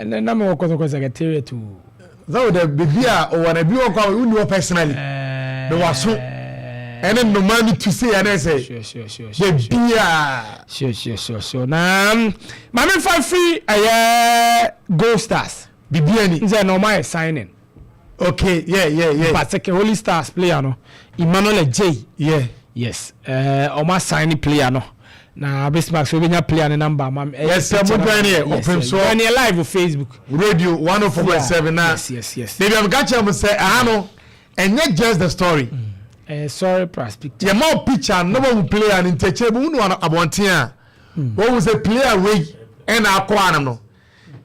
Ɛnɛ na mewɔ Kɔtɔkɔ secretariat o. Sɛ wo dɛ beebi a ɔwɔ na ebi wɔ kɔ a wonni hɔ personally. Na waso ɛne nnoma no tu sei anɛ sɛ beebi a. Sure. Na maame nfa firi ɛyɛ Gold Stars. Bibi ani. N sɛ na ɔmo ayɛ signing. Okay, yeah. Baseke Holy Stars player no, Emmanuel Adjei. Yes, ɔmo asign player no. Na Bismarck so obenya player ne number ma. Yes sir, mo join yɛ ɔpem so. Join yɛ live wɔ Facebook. Radio 104.7 na. Yes. Baby, I'm catching mo sɛ aha no ɛnyɛ just the story. Sorry, plus picture. Yɛ ma picture na wɔn player no ntɛkyɛ mu wunu abɔnten a wɔn sɛ player wei ɛna akɔ anam no,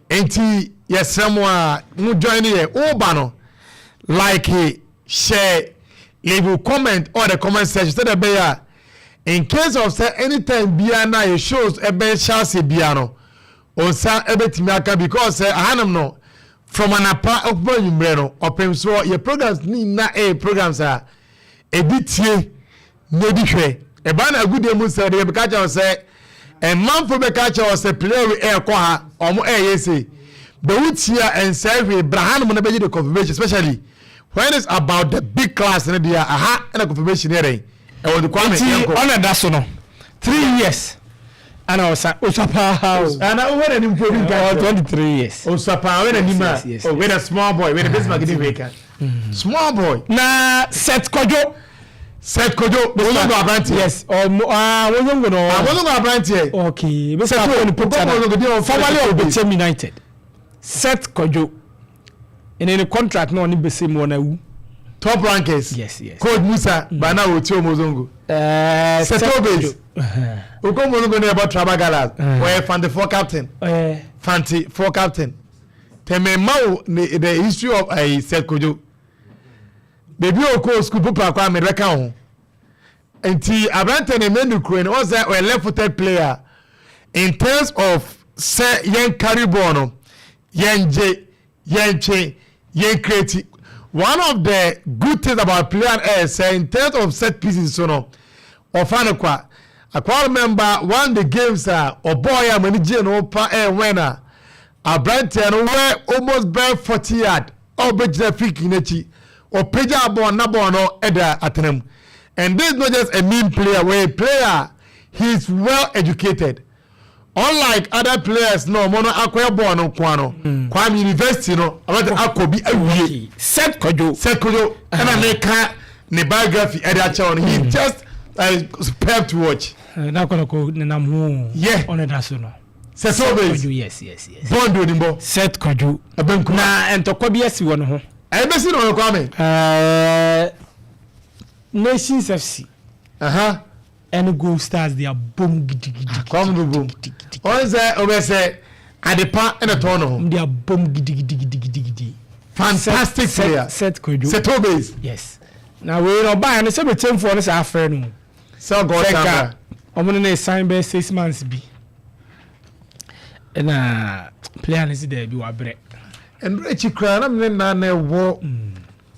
nti yɛsrɛ mo a mo join yɛ ɔba no, like, share, leave a comment or the comment section sɛ de bɛyɛ a in case of sɛ anytime biara na yɛ shows ɛbɛn hyɛ ase biara no, onsa ɛbɛtumi aka, because sɛ ahanom no from anapa ɔkpɔ enyimrɛ no ɔpem so yɛ programs ne nyinaa ɛyɛ programs a ebi tie na ebi hwɛ. Ɛbaa na agudie mu sɛ de yɛbɛka kyerɛ sɛ mmanfo bɛka kyerɛ sɛ player wi ɛɛkɔ ha, ɔmo ɛɛyɛ se bɛwu tia ɛnsɛn hwee bra hanom na bɛgye the confirmation, especially when it's about the big class ne deɛ, aha ɛna confirmation yɛ dɛ ɛwɔ de Kwame. Nti yɛnkɔ. Ɔna da so no 3 years ana ɔsa ɔsa paa o. Ana wohɛ n'anim po bi nka. Ɔwɔ 23 years. Osa paa wɛ n'anim a. Yes. Oh, wɛ na small boy wɛ na bɛsima gidi hwee ka small boy. Na Seth Kwadwo. Seth Kojo Wozongo aberanteɛ. Yes, ɔmo aa Wozongo no. Ah, Wozongo aberanteɛ. Okay, Seth Seth Kwadwo, Kwadwo picture na Wozongo, di ɔmo formerly of Kwadwo. Bechem United, Seth Kwadwo ɛnɛ ne contract na ɔne Bechem wɔ na wu. Top rankers. Yes. Coach Musa bana oti Omozongo. Seth Seth Obes. Kwadwo. Oko Omozongo ne ɛbɔ Traba Galas. Ɔyɛ Fante four captain. Ɛɛ. Fante four captain tɛmɛma wo ne the history of Seth Kojo, beebi a okɔ school popa akɔ amɛ bɛka ho, nti aberante ne menu kuro no ɔsɛ ɔyɛ left footed player. In terms of sɛ yɛn carry ball no, yɛn gye, yɛn twe, yɛn create, one of the good things about player ɛyɛ sɛ in terms of set pieces so no ɔfa no kwa. I quite remember one of the games a ɔbɔɔ yɛ a mani gye no pa ɛyɛ when a aberanteɛ no wɛ almost bɛɛ 40 yard a ɔbɛgyina free kick n'akyi, ɔpagya bɔɔl na bɔɔl no ɛda atena mu. And this is not just a mean player, wɔyɛ player, he is well educated, unlike other players na ɔmo no akɔyɛ bɔɔl no nkoa no. Kwame, university no ɔbɛtɛ akɔ bi awie. Seth Kwadwo. Seth Kojo ɛna meka ne biography ɛde akyɛw no, he just superb to watch. Na kɔnɔkɔ nenam ho. Ɔna da so no. Seth Obes. Kwadwo, yes. Bɔɔl onibɔ. Seth Kwadwo. Ɛbɛnkuma. Na ntɔkwa bi asi wɔ ne ho. Ɛbɛsi na ɔyɛ Kwame. Nations FC ɛne Gold Stars de abom gidigidi. Kwame bobom ɔn sɛ ɔbɛ sɛ adepa ɛna tɔn ne ho. De abom gidigidigidigidi. Fantastic player. Seth Kwadwo. Seth Obes. Yes, na wei na ɔbaa no sɛ bɛkyɛnfoɔ no sɛ afrɛ no. Sɛ ɔkɔ sɛ ɔsan ka bra. Ɔmo no ne sign bɛyɛ 6 months bi ɛna player no si daabi, wabrɛ. Ɛnura akyi koraa na mene nna na ɛwɔ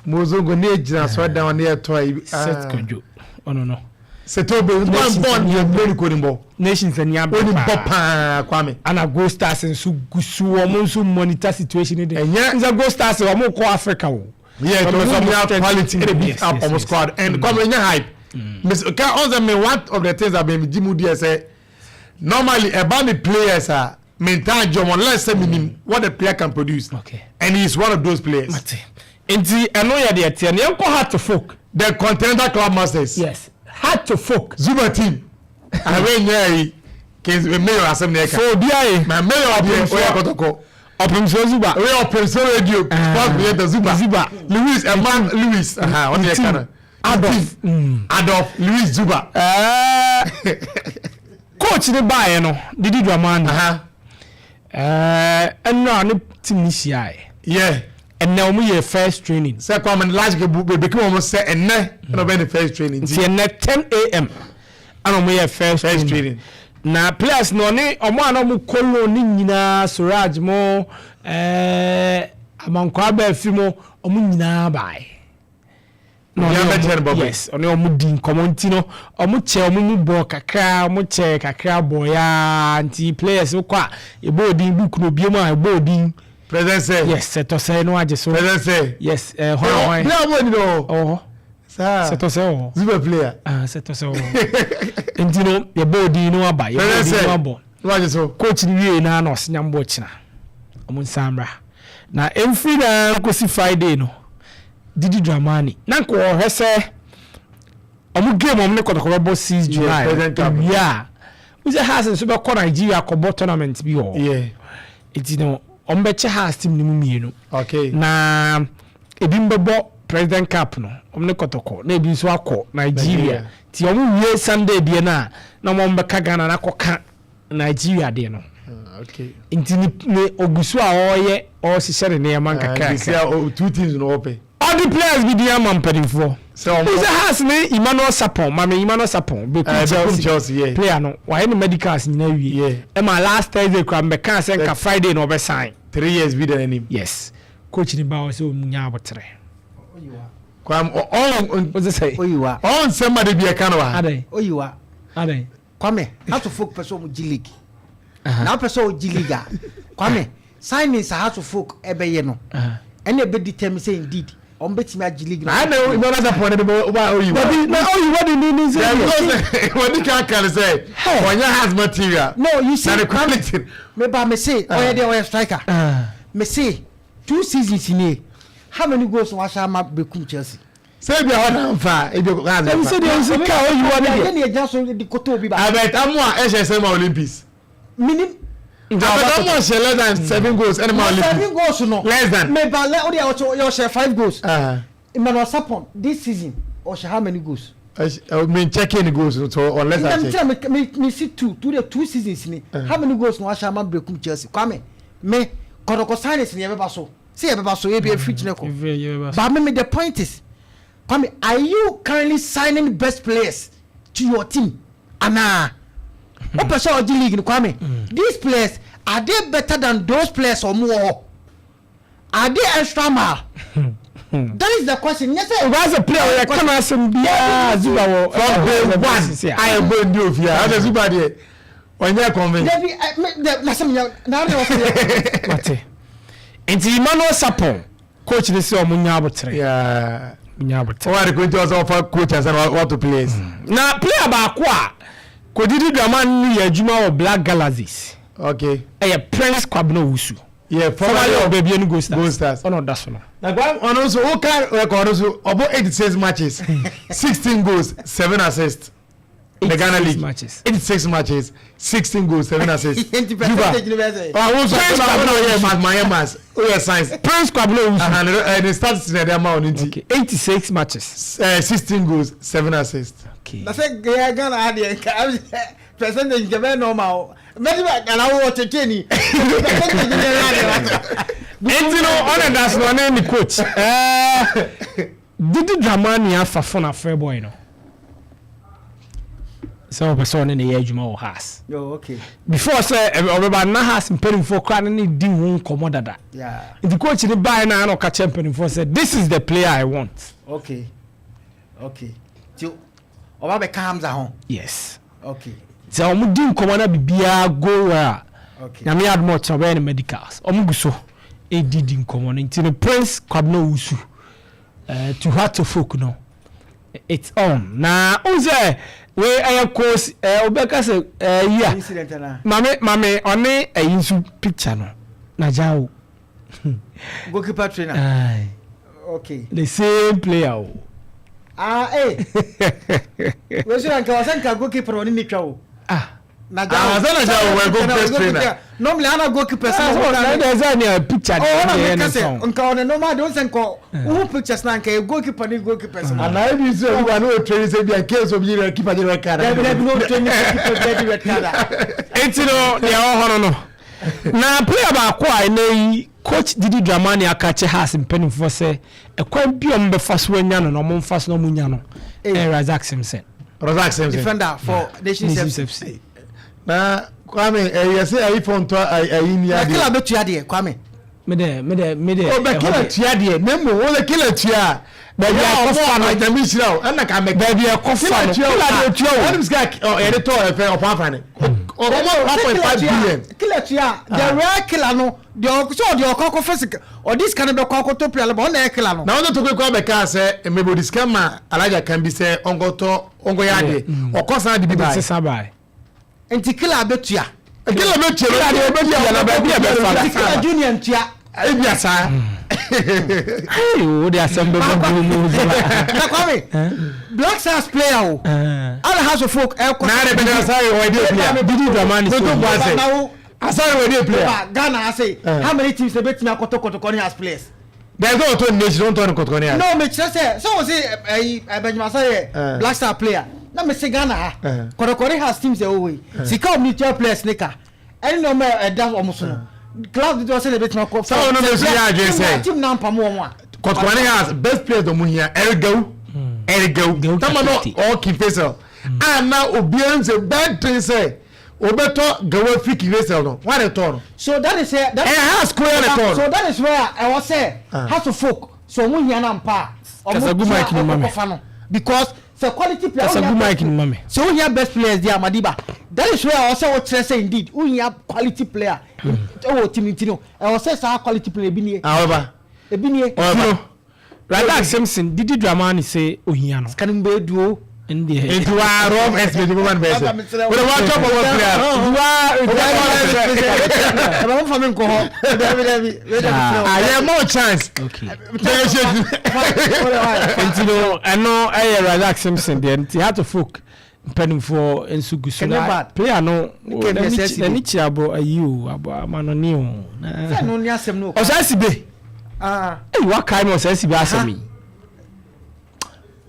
Mozongo ne egyina so ɛdan ne ɛtɔ ayi. Seth Kwadwo ɔno no. Seth Obes Nations bɔn bɔn yɛ mmeri ko ni bɔ. Nations ani abere. Oni bɔ paa, Kwame. Ana Gold Stars nso gu so, wɔn nso monitor situation de. Ɛnyɛ- Nsɛ Gold Stars wɔn kɔ Africa o. Yeah, Ɔmo to nso ɔmo ɔmo quality ɛna beef up ɔmo squad and Kwame nye hype. Miss ka ɔn sɛ me one of the things a bɛ mi gyi mu diɛ sɛ normally ɛba ni players a me ntaa jɔ wɔn unless sɛ mi nim what the player can produce. And he is one of those players. Mate, nti ɛno yɛ deɛ teɛ no, yɛnkɔ Hearts of Oak. The Continental Club Masters. Yes, Hearts of Oak. Zuba team awo nyɛ yi kins mayor asɛm na ɛka. So obi aye. Na mayor deɛ ɔyɛ Kɔtɔkɔ. Ɔpemsuo Zuba. Oyɛ Ɔpemsuo Radio sports presenter Zuba. Zuba. Louis Eman Louis ɔne yɛ ka no. Adolf. Adolf Louis Zuba. Coach ne baayɛ no, Didi Dramani, ɛnura ne team ne hyiaeɛ. Ɛnɛ wɔn yɛ first training. Sɛ Kwame last week bebeki wɔn sɛ ɛnɛ ɛna ɔbɛn ne first training. Nti ɛnɛ 10 a.m. ɛna wɔn yɛ first first training. Training. Na players no ɔne ɔmo a na ɔmo kɔ loan ne nyinaa, Suraj mo, Amankwa Abɛɛfi mo, ɔmo nyinaa baeɛ. Na ɔne Obiara bɛkyerɛ no bɔbɛ. Yes, ɔne ɔmo di nkɔmɔ, nti no ɔmo kyɛ ɔmo mu bɔ kakra, ɔmo kyɛ kakra bɔ yaa, nti players kɔ a ɛbɔ odin book no obiem a ɛbɔ odin. President sɛ. Yes, Seth Osei no agye so. President sɛ. Yes, hwan hwan. Player bɔ ni no. Ɔwɔ hɔ. Saa. Seth Osei wɔ hɔ. Super player. Ah, Seth Osei wɔ hɔ. Nti no yɛbɔ odin no aba, yɛbɔ odin no abɔ. No agye so. Coach ni wie na na ɔsi nyambɔ kyina. Ɔmo nsa mmra. Na emfiri na nkosi Friday no, Didi Dramani. Na nka ɔhwɛ sɛ ɔmo game ɔmo ne Kɔtɔkɔ bɛbɔ 6 July. Ewie a, wosɛ Hearts nso bɛkɔ Nigeria kɔbɔ tournament bi wɔ hɔ. Nti no ɔmo bɛkyɛ Hearts team no mu mmienu. Okay. Na ebi mbɛbɔ President Cup no, ɔmo ne Kɔtɔkɔ, na ebi nso akɔ Nigeria. Nti ɔmo wie Sunday deɛ no a, na ɔmo bɛka Ghana na akɔka Nigeria deɛ no. Okay. Nti ne ogu so a ɔreyɛ ɔrehyehyɛ ne nneɛma nkakra. Nkakra. Two teams no ɔpɛ. Ɔde players bi din ama mpanimfoɔ. Sɛ ɔmo. Sɛ Hearts ne Emmanuel Sapon, maame Emmanuel Sapon, Bekum Chelsea, yeah. Player no, wayɛ ne medicals nyinaa wie. Ɛma last Thursday kura mbɛka sɛ nka Friday na ɔbɛsign. 3 years bi da n'anim. Yes. Coach ni ba hɔ sɛ ɔmu nya abotrɛ. Kwam ɔn. O sɛ. Oyiwa. Ɔn nsɛm a de bi ɛka no wa. Adɛn. Oyiwa. Adɛn. Kwame, Hearts of Oak pɛ sɛ ɔmo gye league. Na wopɛ sɛ ɔgye league a, Kwame, signings a Hearts of Oak ɛbɛyɛ no, ɛna ɛbɛ determine sɛ indeed ɔmo bɛtumi agye league no. Na ɛna Emmanuel Sapon de bɛ ɔba oyiwa. Dabi na oyiwa de ni ni sɛ. Wɔde ka aka ne sɛ ɔnyɛ Hearts material. No, you see, na ne quality. Me ba me se ɔyɛ deɛ ɔyɛ striker. Me se two seasons nie, how many goals na wahyɛ ama Bekum Chelsea? Sɛ ebi a hɔ na nfa ebi Hearts Ɛbi sɛ deɛ nsi ka oyiwa ne deɛ. Ɛyɛ ne ɛgyina so de koto obi ba. Albert Amoah ɛhyɛ sɛ ma Olympics. Minim. Albert Amoah hyɛ less than seven goals ɛna ma Olympics. Seven goals no. Less than. Me ba lɛ o de ɔhyɛ ɔhyɛ five goals. Emmanuel Sapon this season ɔhyɛ how many goals? Me checking the goals so unless I check. Nti me see two de two seasons ni. How many goals na wahyɛ ama Bekum Chelsea? Kwame me Kɔtɔkɔ signings ni yɛbɛba so. Sɛ yɛbɛba so ebi efiri kyinɛ kɔ. But me the point is, Kwame, are you currently signing best players to your team? Anaa o pɛ sɛ ɔgye league no, Kwame, these players, are they better than those players ɔmo wɔ hɔ? Are they extra mile? That is the question. Nyɛ sɛ. Ɔbaa sɛ player ɔyɛ kama asɛm biara Zuba wɔ. From day one a yɛ bɔ ndi ofia ɔsɛ Zuba deɛ ɔnyɛ convince. Dabi ɛ me dɛ na sɛ mi yɛ na ɔde ɔsɛ yɛ. Mate. Nti Emmanuel Sapon coach ni sɛ ɔmo nya abotrɛ. Nya abotrɛ. Ɔwɔ ade ko nti ɔsɛ ɔfa coach ansa na wato players. Na player baako a Kodidi Dramani no yɛ adwuma wɔ Black Galaxies. Okay. Ɛyɛ Prince Kwabena Owusu. Yeah, formerly of Bibiani Gold Stars. Gold Stars. Ɔna ɔda so no. Na gba ɔno nso woka record nso ɔbɔ 86 matches, 16 goals, 7 assists. The Ghana League. Matches. 86 matches, 16 goals, 7 assists. Nti percentage ni bɛ sɛ. Ɔwɔ nso Prince Kwabena oyɛ maths, ma yɛ maths, oyɛ science. Prince Kwabena Owusu. Ahan ne ne statistics na ɛde ama ɔno nti. Okay, 86 matches. 16 goals, 7 assists. Okay. Na sɛ Ghana ha deɛ nka percentage nkɛ bɛ normal o. Mɛti bɛ kana wɔ tete ni. Percentage ni yɛrɛ de wa. Nti no ɔna da so no ɔne ne coach. Didi Dramani afa phone afrɛ boy no. Sɛ ɔpɛ sɛ ɔne ne yɛ adwuma wɔ Hearts. Oh, okay. Before sɛ ɔbɛba na Hearts mpanimfoɔ koraa ne ne di ho nkɔmmɔ dada. Nti coach ne baeɛ na ana ɔka kyerɛ mpanimfoɔ sɛ this is the player I want. Okay. Ti ɔba bɛ ka Hamza ho. Yes. Okay. Sɛ ɔmo di nkɔmmɔ na biribiara go well a. Okay. Nyame adom a ɔkyerɛ ɔbɛyɛ ne medicals. Ɔmo gu so edi di nkɔmmɔ no nti no Prince Kwabena Owusu to Hearts of Oak no it's on. Na n sɛ wei ɛyɛ course ɔbɛka sɛ yi a Incident na. Mame ɔne ɛyi nso picture no na gya o. Goalkeeper trainer. Aye. Okay. The same player o. Ah, eh. Wei so na nka ɔsɛ nka goalkeeper ɔne ne twa o. Ah. Na Ah, sɛ na gya o, wɔ goalkeeper trainer. Normally ana goalkeeper Ah, sɛ so na ɛdɛ sɛ nea picture Oh, deɛ ɔna ɛyɛ meka ne sɛ nfa o. nka ɔne normal de ɔnsɛ nka wohu pictures na nka yɛ goalkeeper ne goalkeepers no. Ana ebi nso ebi wa ne o train sɛ bi a case obi yɛ keeper gye red card. Dabi dabi no training goalkeeper gye red card a. Enti no deɛ ɛwɔ hɔ no, na player baako a ɛnɛ yi coach Didi Dramani aka kyɛ Hearts mpanimfoɔ sɛ ɛkwan bi a ɔmo bɛfa so anya no na ɔmo mfa so na ɔmo nya no ɛyɛ Razak Simpson. Razak Simpson. Defender for Nations Nations FC. FC. Na Kwame ɛyɛ sɛ ɛyi fɔn tɔ ɛyi ni Na adeɛ. kila bɛtua deɛ, Kwame. Me dɛ Ɔbɛ kila ɛhɔ deɛ tua deɛ na emu wɔlɛ kila tua. Baabi a ɛkɔfa no. Ɛnyame hyira o ɛna ka mɛ. Baabi a ɛkɔfa no. Kila tua o. Kila deɛ tua o. Ɛnum sika yɛde tɔ ɛfɛ ɔpɔ afa ne. Ɔmo 1.5 billion. Killer tua the real killer no deɛ, ɔsɛ ɔde ɔkɔ akɔfɛ sika, ɔde sika no bɛkɔ akɔtɔ player no ba, ɔna yɛ killer no. Na wɔn to kɔ abɛka sɛ mmebodi sika ma Alhaji kan bi sɛ ɔnkɔtɔ, ɔnkɔyɛ adeɛ, ɔkɔ san de bi ba. Sisa baa. Nti killer bɛtua. Killer bɛ tua. Killer deɛ ɔbɛtua na baabi a bɛfa no. Nti killer junior ntua. Ebi asa. Hey, o de asɛm bɛ bɔ bulu mu Na Kwame, Black Stars player o, ala Hearts of Oak ɛkɔ. Na de bɛ asare wɔ ɛdi player. Didi Dramani so. So. Toto bɔ ase. Asare wɔ ɛdi player. Ba Ghana ase, how many teams na ebetumi akɔtɔ Kɔtɔkɔ ne as players? Dɛsɛ ɔtɔ nation, ɔntɔ ne Kɔtɔkɔ ne ase. No, me kyerɛ sɛ wɔ se ɛyi Benjamin Asare yɛ Black Star player na me se Ghana ha, Kɔtɔkɔ ne has teams ɛwɔ hɔ yi, sika ɔmo ni tua players ne ka ɛne na ɔmo ɛda ɔmo so no, club dodoɔ sɛ na ebetumi akɔ. Sɛ ɔno bɛ so yɛ adwene sɛ team na mpam wɔn a. Kɔtɔkɔ ne has best players ɔmo hia, Eric Gawu, Eric Gawu tama no ɔɔ Faisal a na obiara n sɛ bɛɛ den sɛ obɛtɔ Gawu afiri King Faisal no wɔn de tɔ no. So that is that. Ɛyɛ Hearts kuro yɛ de tɔ no. So that is where ɛwɔ sɛ Hearts of Oak so ɔmo hia na mpa a ɔmo tua ɔmo kɔfa no, because sɛ quality player Kasa gu mic ni ma mi. Sɛ wohia best players di Amadiba, that is where ɛwɔ sɛ wɔkyerɛ sɛ indeed wohia quality player ɛwɔ team ti no, ɛwɔ sɛ saa quality player ebi nie. Ahoba. Ebi nie. Ɔba Razak Simpson, Didi Dramani sɛ ohia no. Sika no bɛ du o. Nti wa rough estimate bɛ ma no bɛyɛ sɛ wode watɔ bɔbɔ player. Wa. Ɛbɛ mo fa mi nkɔ hɔ, dabi dabi. Ayɛ more chance. Okay. Nti no ɛno ɛyɛ Razak Simpson deɛ. Nti Hearts of Oak mpanimfoɔ nso gu so na player no n'ani kyerɛ abɔ ayi o, abɔ amanɔne o. Ɔsan si be eyi wakae mi, ɔsan si be asɛm yi,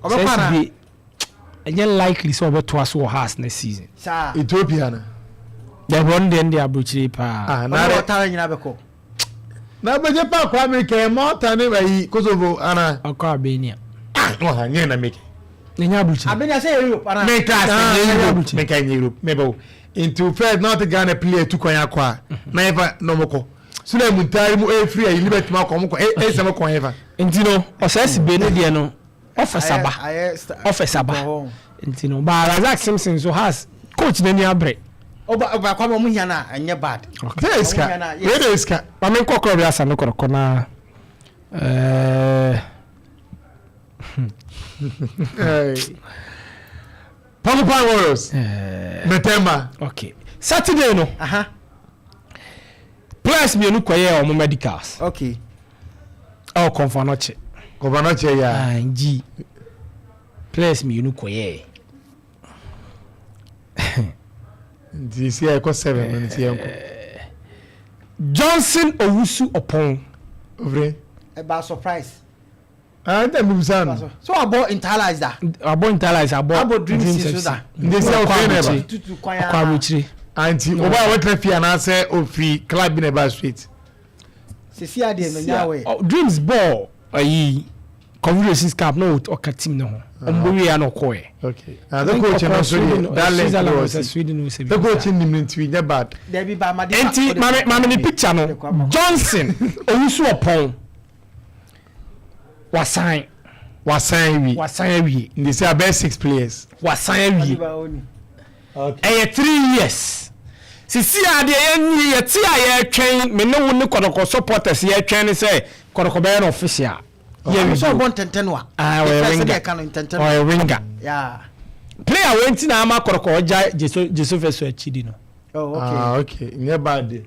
ɔsan si be ɛnyɛ likely sɛ ɔbɛtoa so wɔ Hearts next season. Ethiopia na. Dɛbi, ɔno deɛ, ɛno deɛ aburokyire paa. Na ɔtara nyina bɛkɔ. Na bɛgye pa akɔ Amerika yɛ Malta ne ayi Kosovo ana. Ɔkɔ Albania. Ah, no ha nyɛ na meke. Ɛnyɛ aburokyire. Albania sɛ Europe ana. Menka sɛ nyɛ Europe, menka nyɛ Europe mebɛwo. Nti first na ɔte Ghana player tu kwan akɔ a na yɛfa na ɔmo kɔ so na muntari mu efiri ayi Liberty mu akɔ, ɔmo kɔ ɛsɛ mo kɔn yɛfa. Nti no ɔsɛ si be ne deɛ no ɔfɛ saba, ɔfɛ saba. Nti no ba Razak Simpson so has coach n'ani abere. Ɔba ɔba kwame, ɔmo hia na ɛnyɛ bad. Sɛ esika wei de esika. Maame nkɔ kɔrɔ bi asa no kɔrɔkɔ na ɛɛ. Porcupine Warriors mɛtɛnba. Okay, Saturday no players mmienu kɔyɛ ɔmo medicals. Ɛwɔ Kɔmfo Anɔkye. Kɔmfo Anɔkye ya. Nji players mmienu kɔyɛ. Nti si a ɛkɔ seven no nti yɛn kɔ. Johnson Owusu Ɔpɔn. Ofure. Ɛba surprise. Ah, n tɛ mi bisa no. So abɔ Inter Allies da. Abɔ Inter Allies, abɔ. Abɔ Dreams so da. Nti sɛ ofure na ɛba. Tutu kwan. Ɔkɔ aburukyire. Anti ɔba a wɔtena fie anaasɛ ofiri club bi na ɛba straight? Sisi adeɛ no nya awɛ. Dreams ball ayi Confederations Cup na ɔka team ne ho, ɔmo bɔ wie ya na ɔkɔɛ. Okay, na the coach no nso deɛ, that link no wɔ Sweden. The coach nim ne ntiri nyɛ bad. Dabi ba amadi. Nti maame maame ne picture no, Johnson Owusu Ɔpɔn wasan. Wasan awie. Wasan awie. Nti sɛ abɛɛ six players. Wasan awie, ɛyɛ 3 years sisi a deɛ yɛn yɛte a yɛtwɛn, me ne wo ne Kɔtɔkɔ supporters yɛtwɛn ne sɛ Kɔtɔkɔ bɛyɛ no official. Yɛ sɛ ɔbɔ ntɛntɛn wa. Ah, ɔyɛ winger, ɔyɛ winger player wei nti na ama Kɔtɔkɔ ɔgya Jesu Jesu fɛ so akyidi no. Oh, okay. Ah, okay, nyɛ bad de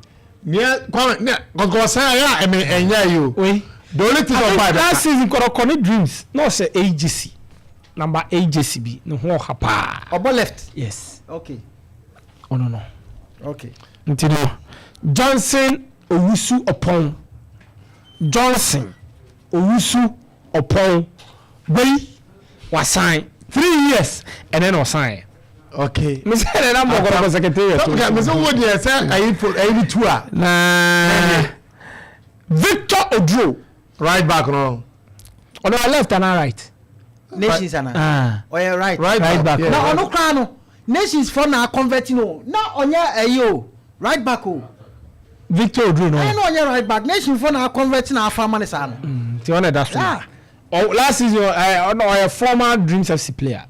neɛ Kwame ne Kɔtɔkɔ san ayɛ a ɛmɛ ɛnyɛ yi o. Wei the only thing ɔba yɛ last season Kɔtɔkɔ ne Dreams na ɔsɛ AGC number AGC bi ne ho ɔha paa. Ɔbɔ left. Yes. Okay. Ɔno no. Okay. Nti no Johnson Owusu Ɔpɔn, Johnson Owusu Ɔpɔn wei wasan 3 years ɛnɛ na ɔsan. Okay. Mesɛ ɛnɛ na mɔ Kɔtɔkɔ secretariat. Okay, mesɛ wo deɛ sɛ ayi fo ayi ni tu a. Na Victor Oduro. Right back no. Ɔno ɔyɛ left ana right? Nations ana? Ah. Ɔyɛ right. Right, right back. Na ɔno koraa no, Nations fɔ na convert no na ɔnyɛ ɛyi o, right back o. Victor Oduro no. Ɛyɛ na ɔnyɛ right back, Nations fɔ na convert na afa ama ne saa no. Nti ɔna ɛda so. Oh, last season ɔno ɔyɛ former Dreams FC player.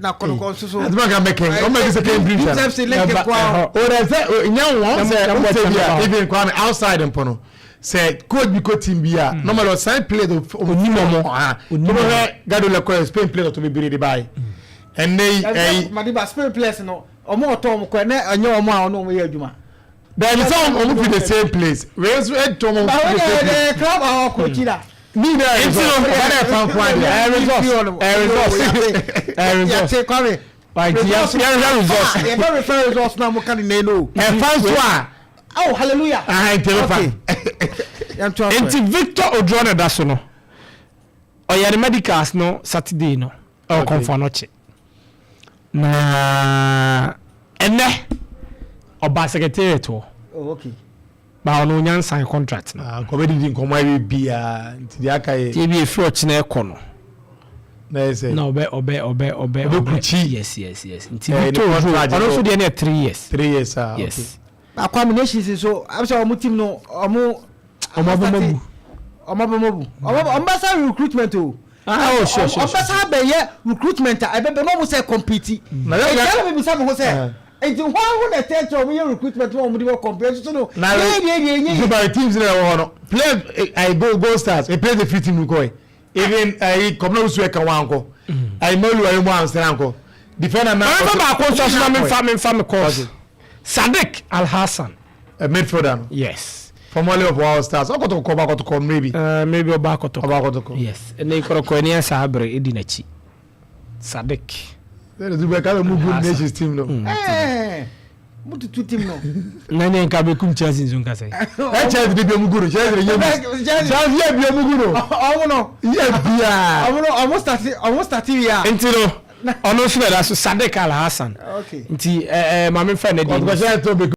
Na kɔtɔkɔ nso so. Àti ka mɛkɛn ɔmɛ kí sɛ kɛn dreams Dreams FC link Ɛba- nko ara. ɛhɔ. O de sɛ nya wɔn sɛ Nyam- o sɛ bi a nyam- even Kwame outside mpo no, sɛ coach bi ko team bi a, normally ɔsan players Onim ɔmo. Onim ɔmo hwɛ Gado lɛkɔ Spain players ɔtɔ bebree de ba yi ɛnɛ yi ɛyi. Madiba, Spain players no, ɔmo ɔtɔ ɔmo kɔ ɛnɛ, ɛnyɛ ɔmo a ɔno ɔmo yɛ adwuma. Bɛɛbi sɛ ɔmo fi the same place wei nso ɛtɔ ɔmo Ba fi wo the de same place. de club a ɔkɔ akyi la. Ni na Nti no, ɔba na ɛfa nko adeɛ. Ɛyɛ results, ɛyɛ results, ɛyɛ results. Yàtɛ Kwame. Right, yɛhwɛ results. Yɛ bɛ refer results na mo ka ne nan o. Ɛfa nso a. Oh, hallelujah. Ahan, nti ɛbɛfa. Yɛn to aso. Nti Victor Oduro na da so no, ɔyɛ ne medicals no Saturday no ɛwɔ Kɔnfɔ Anɔkye, na ɛnɛ ɔba secretariat hɔ. Oh, okay. Ba ɔno onya nsan contract no. Nkɔmɔ didi nkɔmɔ awie biara nti deɛ aka yɛ Tie bi efiri ɔkyena ɛkɔ no na yɛ sɛ na ɔbɛ ɔbɛ ɔbɛ ɔbɛ Ɔbɛ kurukyi. Yes, nti Eh, Victor ne Oduro contract ɔno no. nso deɛ no yɛ 3 years. 3 years ah, okay. Yes. Akwame, Nations nso abisa ɔmo team no, ɔmo Ɔmo abɔmɔ bu. Ɔmo abɔmɔ bu, ɔmo bɛ sa recruitment o. Ah, oh, sure. Ɔmo bɛ sa abɛyɛ recruitment a ɛbɛbɛ na ɔmo sɛ compete. Na yɛ Nti ɛna mi bisa mi ho sɛ, nti hɔn ho na ɛtɛ kyerɛ ɔmo yɛ recruitment na ɔmo de bɛ compete soso no? Na yɛ yɛ yɛ yɛ. Super teams na ɛwɔ hɔ no, players ayi go Stars e players e free team kɔ yi, even ayi kɔmina wusu ɛka wɔn ankɔ ayi mɔlu ayi mu ansɛn ankɔ defender na. Ɔmɛfa baako nso so na memfa me course. Okay. Sadik Alhassan. Midfielder no. Yes. Formerly of Wild Stars, ɔkɔtɔkɔ ɔba kɔtɔkɔ mmerɛ bi. Maybe ɔba akɔtɔkɔ. Ɔba kɔtɔkɔ. Yes, ɛnɛ kɔtɔkɔ ani asa abere ɛdi n'akyi, Sadik. Sɛ ɛdɛ ka mu good Alhassan. Nations team no. Ɛɛ, mo tutu team no. Na ne nka bɛkum Chelsea nso nkasa yi. Ɛ Chelsea de bi omu gu no, Chelsea de yɛ bi. Chelsea. Chelsea yɛ bi omu gu no. Ɔmo no. Yɛ bia. Ɔmo no, ɔmo start wi a. Nti no ɔno nso na ɛda so, Sadik Alhassan. Nti ɛɛ maame fɛ ne Kɔtɔkɔ deɛ hyɛ to bɛ.